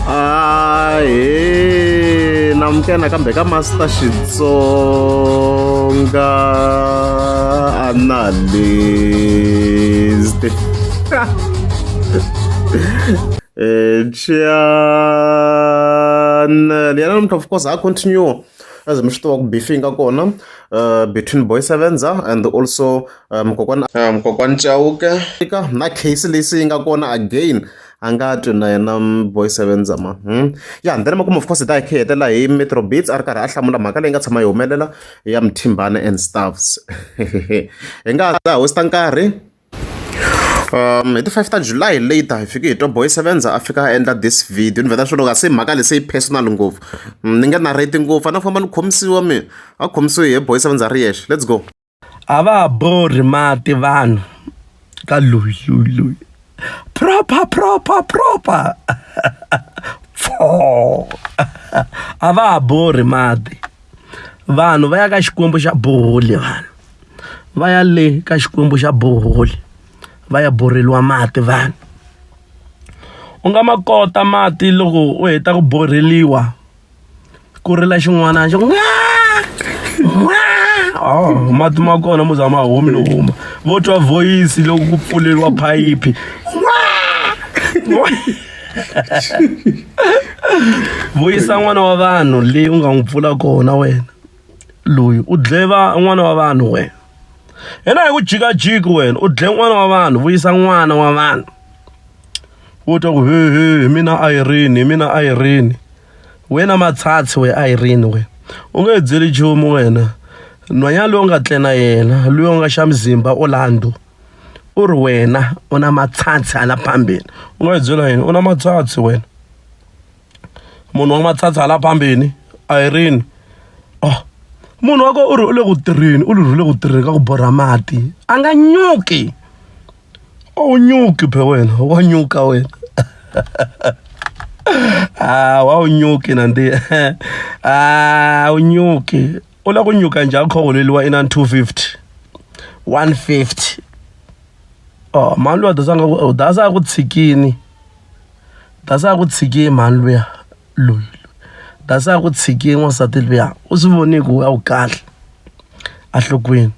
Ahee, namukela nakambe ka Master Xitsonga Analyst. Channel ya namuntlha of course ha continue as mi swi tiva ku beef yi nga kona between Boy Sevenza and also Mkokwani Mkokwani Chauke na case leyi se yi nga kona again a nga twi na yena Boy Sevenza ma ya then makumu of course hi ta hi khe hetelela hi Metro Beats a ri karhi a hlamula mhaka leyi nga tshama yi humelela ya Mthimbani and stuffs hi nga ha waste nkarhi hi ti 5 ta July later hi fike hi twa Boy Sevenza a fika a endla this video ni vheta swi loko se mhaka leyi se yi personal ngopfu ni nga narrate ngopfu a na famba ni khomisiwa mina a khomisiwe hi Boy Sevenza ri yexe let's go. A va ha borhi mati vanhu ka loyi loyi loyi proper proper proper pfoo a va ha borhi mati vanhu va ya ka xikwembu xa borehole vanhu va ya le ka xikwembu xa borehole va ya borheliwa mati vanhu u nga ma kota mati loko u heta ku borheliwa ku rila xin'wana xi ku oh mati ma kona mo za ma humi no huma vo twa voyisi loko ku pfuleriwa phayiphi vuyisa n'wana wa vanhu leyi u nga n'wi pfula kona wena loyi u dleva n'wana wa vanhu wena yena hi ku jikajiki wena u dle n'wana wa vanhu vuyisa n'wana wa vanhu wo twa ku he he hi mina Irene hi mina Irene Wena Matshatsi we Irene we u nge hi byeli nchumu wena nhwanyana loyi u nga tlela na yena luya u nga xa mzimba Orlando u ri wena u na matshatsi hala phambeni u nga hi byela yini u na matshatsi wena munhu wa matshatsi hala phambeni Irene oh munhu wa ko u ri u le ku tirheni u ri u le ku tirheni ka ku borha mati a nga nyuki a wu nyuki phe wena wa nyuka wena a wa wu nyuki nandziha a wu nyuki u lava ku nyuka njhani kha holeliwa i na 250 150 oh mhani luya dasa nga dasa a ku tshikini dasa a ku tshikini mhani luya loyi dasa a ku tshikini n'wansati luya u swi voni ku a wu kahle enhlokweni.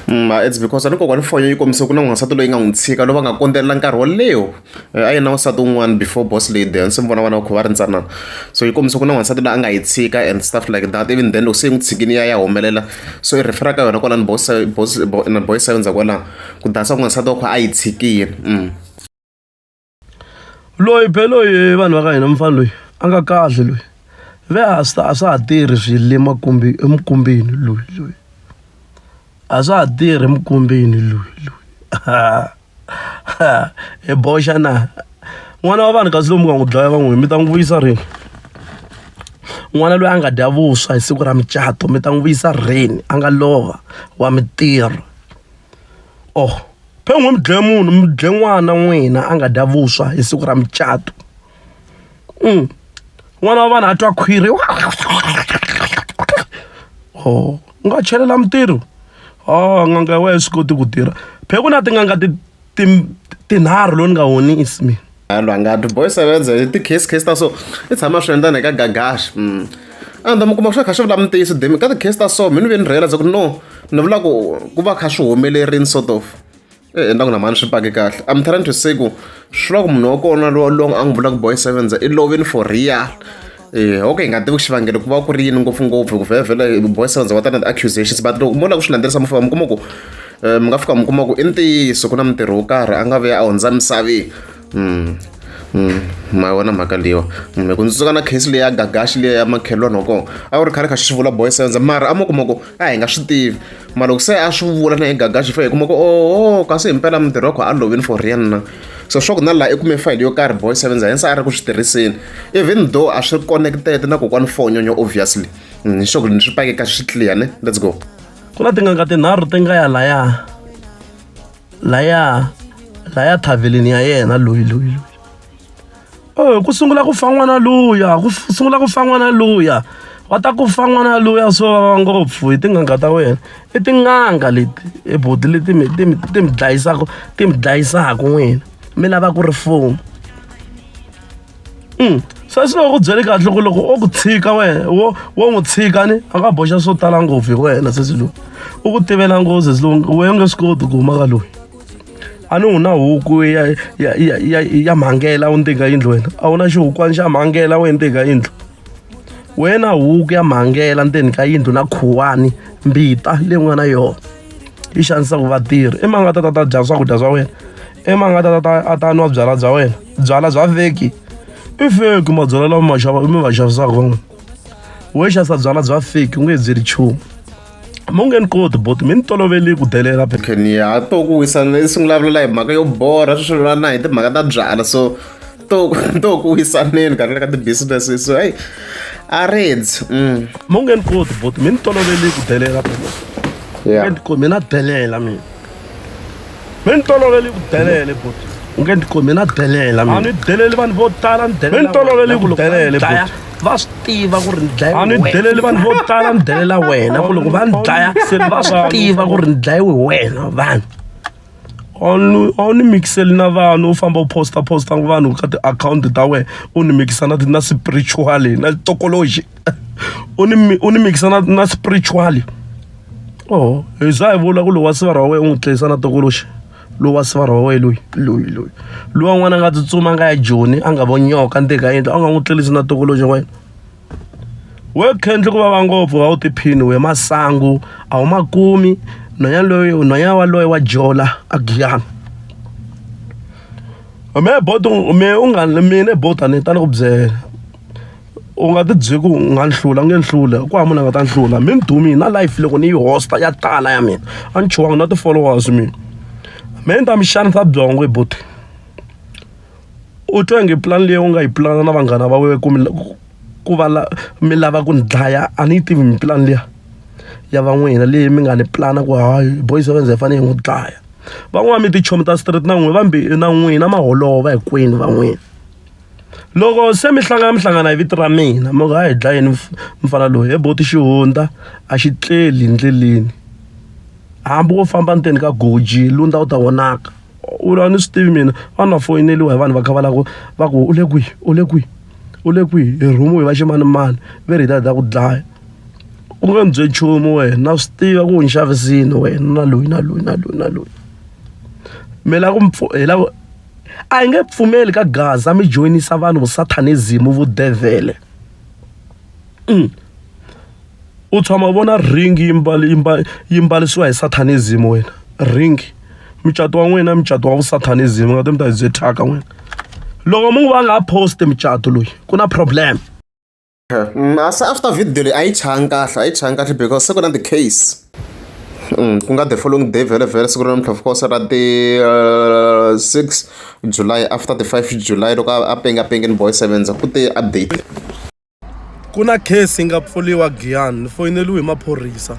It's because a ni kokwani fonyo yi kombise ku na n'wansati loyi nga n'wi tshika loyi va nga kondzelela nkarhi wo leha a yi na wansati wun'wana before boss lady se mi vona vana va kha va ri ntsanana so yi kombise ku na n'wansati loyi a nga yi tshika and stuff like that even then loko se yi n'wi tshikile ya ya humelela so yi refer ka yona kwalano boss boss na boy sevenza kwalano ku dansa ku n'wansati wa kha a yi tshikile. Loyi phe loyi vanhu va ka hina mufana loyi a nga kahle loyi ve a swi a swa ha tirhi swilo le makumbi emukumbeni loyi loyi a swa ha tirhi emukumbeni loyi loyi hi boxa na n'wana wa vanhu kasi lomu nga n'wi dlaya van'we mi ta n'wi vuyisa rini n'wana loyi a nga dya vuswa hi siku ra mucato mi ta n'wi vuyisa rini a nga lova wa mintirho oh. Phe n'we mi dlaye munhu mi dlaye n'wana n'wina a nga dya vuswa hi siku ra mucato n'wana wa vanhu a twa khwiri oh u nga chelela mintirho oh n'anga ya wena yi swi koti ku tirha phe ku na tin'anga ti ti tinharhu loyi ni nga honisi mina. Lwa nga ti boy sevenza hi ti-case case ta so i tshama swi endla na ka gagash a ni ta mi kuma swi kha swi vula mintiyiso demi ka ti-case ta so mi ni ve ni realize ku no ni vula ku ku va kha swi humelerini sort of e endla ku na mhani swi pake kahle I'm trying to say ku swi vula ku munhu wa kona loyi loyi a n'wi vulaka boy sevenza i lovini for real okay hi nga tivi xivangelo ku va ku ri yini ngopfungopfu hi ku vhele vhele boy sevenza wa ta na ti-accusations but loko mo lava ku swi landzelerisa mi fika mi kuma ku mi nga fika mi kuma ku i ntiyiso ku na mintirho wo karhi a nga vuya a hundza misaveni ma yi vona mhaka leyiwa hi ku ndzi tsundzuka na case leyi ya gagashi liya ya makhelwani wa kona a ku ri khale kha xi vula boy sevenza mara a mo kuma ku a hi nga swi tivi mara loko se a swi vula na hi gagashi hi fike hi kuma ku oho kasi himpela mintirho wa kona a lovini for real na so swa ku na laha i kume file yo karhi boy sevenza hence a ri ku swi tirhiseni even though a swi connected na kokwani fonyonyo obviously ni sure ku ni swi pake kahle swi clear ne let's go ku na tin'anga tinharhu ti nga ya laya laya laya thaveleni ya yena loyi loyi loyi oh ku sungula ku fa n'wana luya ku sungula ku fa n'wana luya wa ta ku fa n'wana luya swo vava ngopfu hi tin'anga ta wena i tin'anga leti i buti leti mi ti mi ti mi dlayisaka ti mi dlayisaka n'wina mi lava ku ri fuma. Sweswi loko ku byele kahle ku loko o ku tshika wena wo wo n'wi tshika ni a nga boxa swo tala ngopfu hi wena sesi loyi u ku tivela ngopfu sesi loyi wena u nge swi koti ku huma ka loyi a ni u na huku ya ya ya ya ya mhangela u ndzeni ka yindlu wena a wu na xihukwani xa mhangela we ndzeni ka yindlu wena huku ya mhangela ndzeni ka yindlu na khuwani mbita leyi u nga na yona yi xanisaka vatirhi i mani nga ta ta ta dya swakudya swa wena i mani nga ta ta a ta nwa byalwa bya wena byalwa bya feki i feki mabyalwa lama ma xava mi va xavisaka van'wana we xavisa byalwa bya feki u nge byeli nchumu mi nge ni koti boti mi ni toloveli ku delela phela Okay, ni ya to ku wisa ni sungula vulavula hi mhaka yo borha sweswi vulavula na hi timhaka ta byala so to to ku wisaneni ka ka ti-business so hey a redzi Mi nge ni koti boti mi ni toloveli ku delela phela yeah nge ni komi na delela mina mi ni toloveli ku delele boti u nge ni komi na delela mina a ni deleli vanhu vo tala ni delela mi ni toloveli ku delele boti va swi tiva ku ri ni dlaye a ni deleli vanhu vo tala ni delela wena ku loko va ni dlaya va swi tiva ku ri ni dlayiwe wena vanhu a wu ni mikiseli na vanhu u famba u posta posta vanhu ka tiakhawunti ta wena u ni mikisa na na spiritual na tokoloji u ni u ni mikisa na na spiritual oh hi za hi vula ku lowu wa sivara wa wena u n'wi tlerisa na tokoloxi lowu wa sivara wa wena loyi loyi loyi lowa n'wana a nga tsutsuma a nga ya joni a nga vo nyoka ndzeni ka yindlu a nga n'wi tlerisi na tokoloxi wena we khendli ku vava ngopfu a wu tiphini we masangu a wu ma kumi nhwanyana loyi nhwanyana waloye wa jola a giyani me boto me u nga mina boto a ni ta ni ku byela u nga ti byeli ku u nga ni hlula u nge ni hlula ku hava munhu a nga ta ni hlula mi ni dumile na life loko ni yi hosta ya tala ya mina a ni chuhangi na ti-followers mina me ni ta mi xanisa byongo hi buti u twa nge pulani leyi u nga yi pulana na vanghana va wena ku mi ku va la mi lava ku ni dlaya a ni yi tivi mipulani liya ya va n'wina leyi mi nga ni pulana ku hayi boy sevenza hi fanele hi n'wi dlaya van'wana mi tichomi ta street na n'wina vambirhi na n'wina ma holova hinkwenu va n'wina loko se mi hlangana mi hlangana hi vito ra mina mi ku a hi dlayeni mfana loyi he boti xihundla a xi tleli ndleleni hambi wo famba ndzeni ka goji lunda u ta vonaka u a ni swi tivi mina vanhu va foyineliwa hi vanhu va kha va lava ku va ku u le kwihi u le kwihi u le kwihi hi rhumiwe hi va ximanimani ve ri hi ta hi ta ku dlaya u nge ni byeli nchumu wena na swi tiva ku u ni xavisini wena na loyi na loyi na loyi na loyi mi lava ku hi lava a hi nge pfumeli ka gaza mi joyinisa vanhu vusathanism vudevhele u tshama u vona ring yi mbali yi yi mbalisiwa hi satanism wena ring mucato wa n'wina mucato wa vusathanism nga ti mi ta hi bye thyaka n'wina loko mu va nga post mucato loyi ku na problem Ase after video leyi a yi changi kahle a yi changi kahle because se ku na the case ku nga the following day vhele vhele siku ra namuntlha of course ra ti 6 July after the 5 July loko a pengapengeni boy sevenza ku te update ku na case yi nga pfuriwa Giyani ni foyineliwe hi maphorisa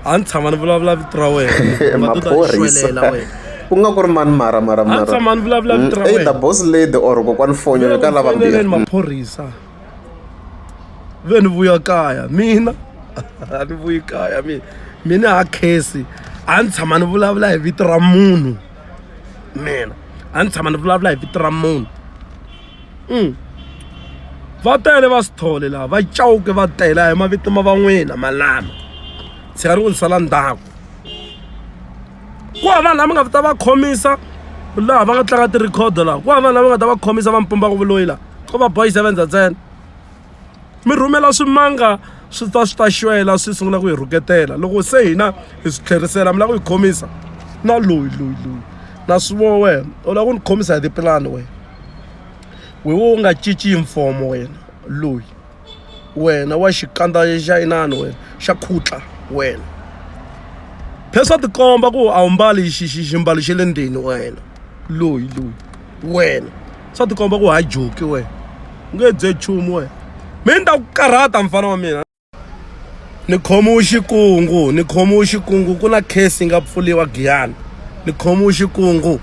a ni tshama ni vulavula vito ra wena maphorisa ku nga ku ri mani mara mara mara a ni tshama ni vulavula vito ra wena either boss lady or kokwani fonyo ka lava mbirhi maphorisa ve ni vuya kaya mina a ni vuyi kaya mina mina ha case a ni tshama ni vulavula hi vito ra munhu mina a ni tshama ni vulavula hi vito ra munhu Va tele va Sithole laha va Chauke va tele a hi mavito ma va n'wina malama tshika ni ku ni sala ndzhaku ku hava vanhu lava mi nga ta va khomisa laha va nga tlanga ti-record laha ku hava vanhu lava nga ta va khomisa va mi pumbaka vuloyi laha ko va boy sevenza ntsena mi rhumela swimanga swi ta swi ta xwela swi sungula ku hi rhuketela loko se hina hi swi tlherisela mi lava ku hi khomisa na loyi loyi loyi na swi vona wena u lava ku ni khomisa hi tipulani wena we wo nga cinci mfomo wena loyi wena wa xikandza xa inani wena xa khutla wena phela swa tikomba ku a wu mbali ximbalo xa le ndzeni wena loyi loyi wena swa tikomba ku ha joki wena u nge byeli nchumu wena mi ni ta ku karhata mfana wa mina ni khomiwe xikungu ni khomiwe xikungu ku na case yi nga pfuriwa Giyani ni khomiwe xikungu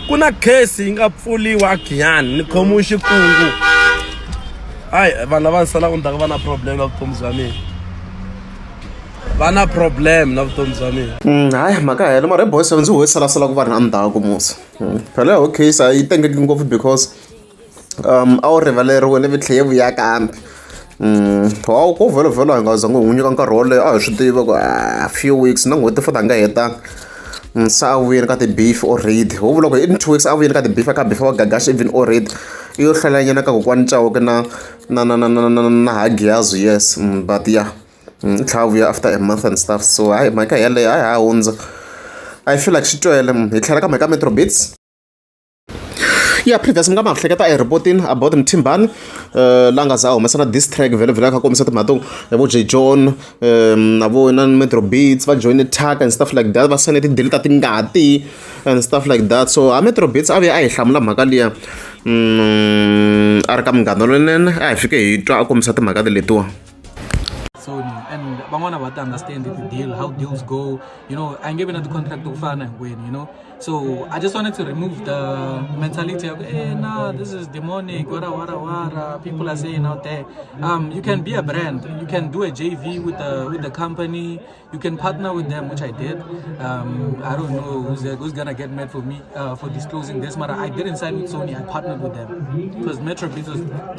ku na case yi nga pfuriwa Giyani ni khomiwe xikungu hayi vanhu lava ni salaka ndzhaku va na problem na vutomi bya mina va na problem na vutomi bya mina hayi mhaka helo mara boy ndzi ho salasala ku vanhu endzhaku musa phela ho case a yi tengeki ngopfu because A wu rivaleriwile ivi tlhe yi vuya kambe wa ku vhelovhelo hi nga zangi hi n'wi nyika nkarhi wo leha a hi swi tiva ku a few weeks na n'hweti futhi a nga hetanga se a vuyeni ka ti-beef already ho vula ku in 2 weeks a vuyeni ka ti-beef a kha beef wa Gagash even already i yo hlalanyana ka kokwani Chauke na na na na na na na Hagiyazo yes but yeah i tlhela a vuya after a month and stuff so hayi mhaka yeleyo a ha hundza I feel like xi twele hi tlhela ka mhaka Metro Beats. Yeah, previous mi nga ma hleketa a reporting about Mthimbani la nga za a humesa na diss track vhele vhele a kha kombisa timhaka to vo J John na vo na Metro Beats va join Tuck and stuff like that va sane ti-deal ta tingati and stuff like that so a Metro Beats a vuya a hi hlamula mhaka liya a ri ka Munghana Lonene a hi fike hi twa a kombisa timhaka letiwa. Sony and van'wana va ta understand the deal, how deals go, you know, a nge vi na ti-contract to fana hinkwenu, you know. So I just wanted to remove the mentality of, hey, nah, this is demonic, wara wara wara, people are saying out there. You can be a brand, you can do a JV with the company, you can partner with them, which I did. I don't know who's gonna get mad for me for disclosing this, but I didn't sign with Sony, I partnered with them because Metro Beats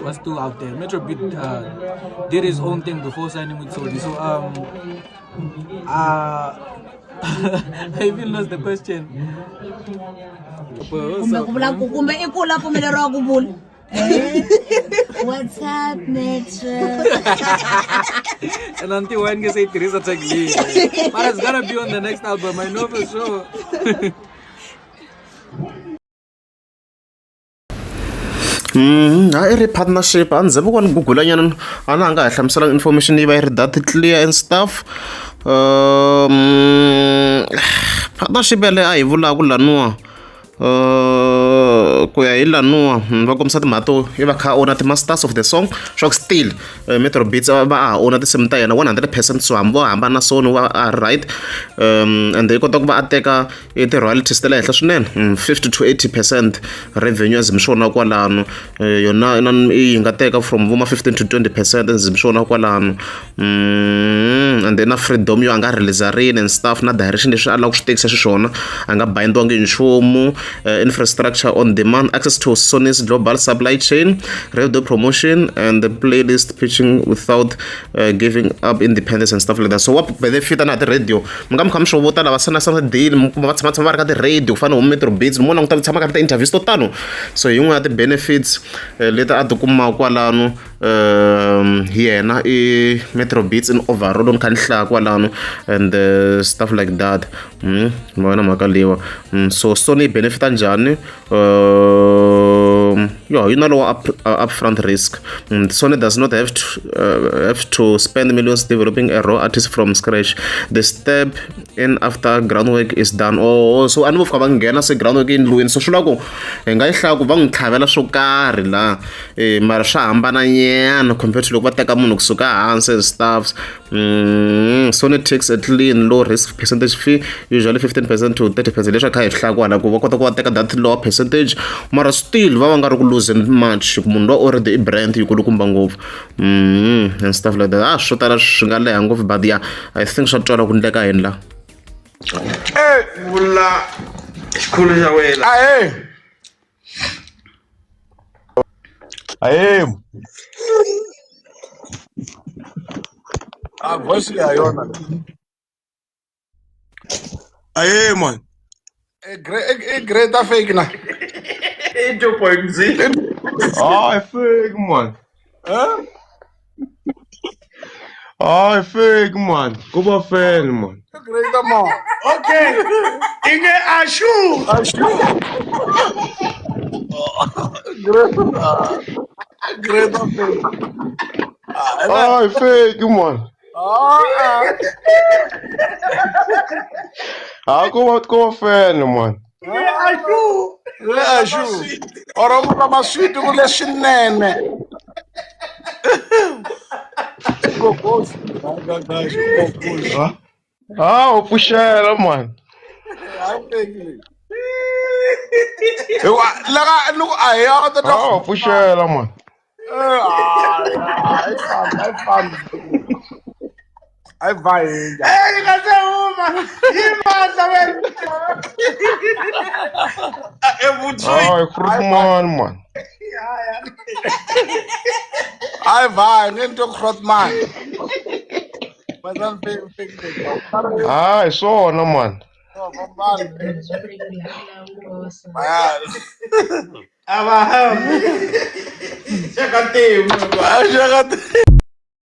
was still out there. Metro Beat did his own thing before signing with Sony. So I even lost the question. Kumbe ku vula ku kumbe i kula pfumeleriwa ku vula. What's up, Metro? And Auntie Wine gets a Teresa tag lead. But it's gonna be on the next album, I know for sure. A i ri partnership a ni ze vo ni gugula nyana a na nga ha hlamusela information yi va yi ri that clear and stuff partnership yaleyo a hi vulaku laniwa ku ya hi laniwa va kombisa timhaka to i va kha a owner ti-masters of the song swa ku still Metro Beats va a ha owner tinsimu ta yena 100% so hambi vo hambana Sony wa a ri right and yi kota ku va a teka i ti-royalties ta le henhla swinene 50 to 80% revenue as mi swona kwalano yona yi nga teka from vo ma 15 to 20% as mi swona kwalano and then na freedom yo a nga release rini and stuff na direction leswi a lavaka ku swi tekisa xiswona a nga bindiwangi hi nchumu infrastructure on demand access to Sony's global supply chain radio promotion and the playlist pitching without giving up independence and stuff like that so wa benefita na ti-radio mi nga mi kha mi swo vo tala va sana sana deal mi kuma va tshama tshama va ri ka ti-radio ku fana na Metro Beats mi vona ku ta tshama ka ti-interviews to tano so hi yin'wana ya ti-benefits leti a ti kumaka kwalano yena i Metro Beats in overall ni kha ni hlaya kwalano and stuff like that ma vona mhaka leyiwa so Sony yi benefita njhani yeah, you know upfront risk. Sony does not have to spend millions developing a raw artist from scratch. The step in after groundwork is done. Oh, so a ni vo fika va nghena se groundwork yi endliwini so swi vula ku hi nga yi hlaya ku va n'wi tlhavela swo karhi laha mara swa hambana nyana compared to loko va teka munhu kusuka hansi and stuff. Sony takes a clean low risk percentage fee, usually 15% to 30%. Leswi kha hi hlaya kwala ku va kota ku va teka that lower percentage mara still va va nga ri ku losing much ku munhu loyi already i brand yi kulukumba ngopfu and stuff like that. Swo tala swi nga leha ngopfu but yeah, I think swa twala ku ndleka yini la. Vula xikhulu xa wena. Ahe. Ahe. A voice ya yona. Ahe man. E great fake na. I 2.0. Ah, fake man. Eh? Ah, fake man. Go ba fan man. Great man. Okay. Inge ashu. Ashu. Great. Great fake. Ah, fake man. Ah. Ah, go fan man. Inge ashu. Ashu. Oro ku ma sweet ku leswinene. Gogosi. Gogosi. Ah, u pfuxela man. Laka loko a hi ya ta Ah, u pfuxela man. Eh, ai fambi. Ai vai. Eh, nga se huma. Yima wena. E Ah, fruit man man. Ya ya. Hayi vai, nge ni twa ku Grootman. Hayi swona man. A va hambi. Xaka temu. Xaka temu.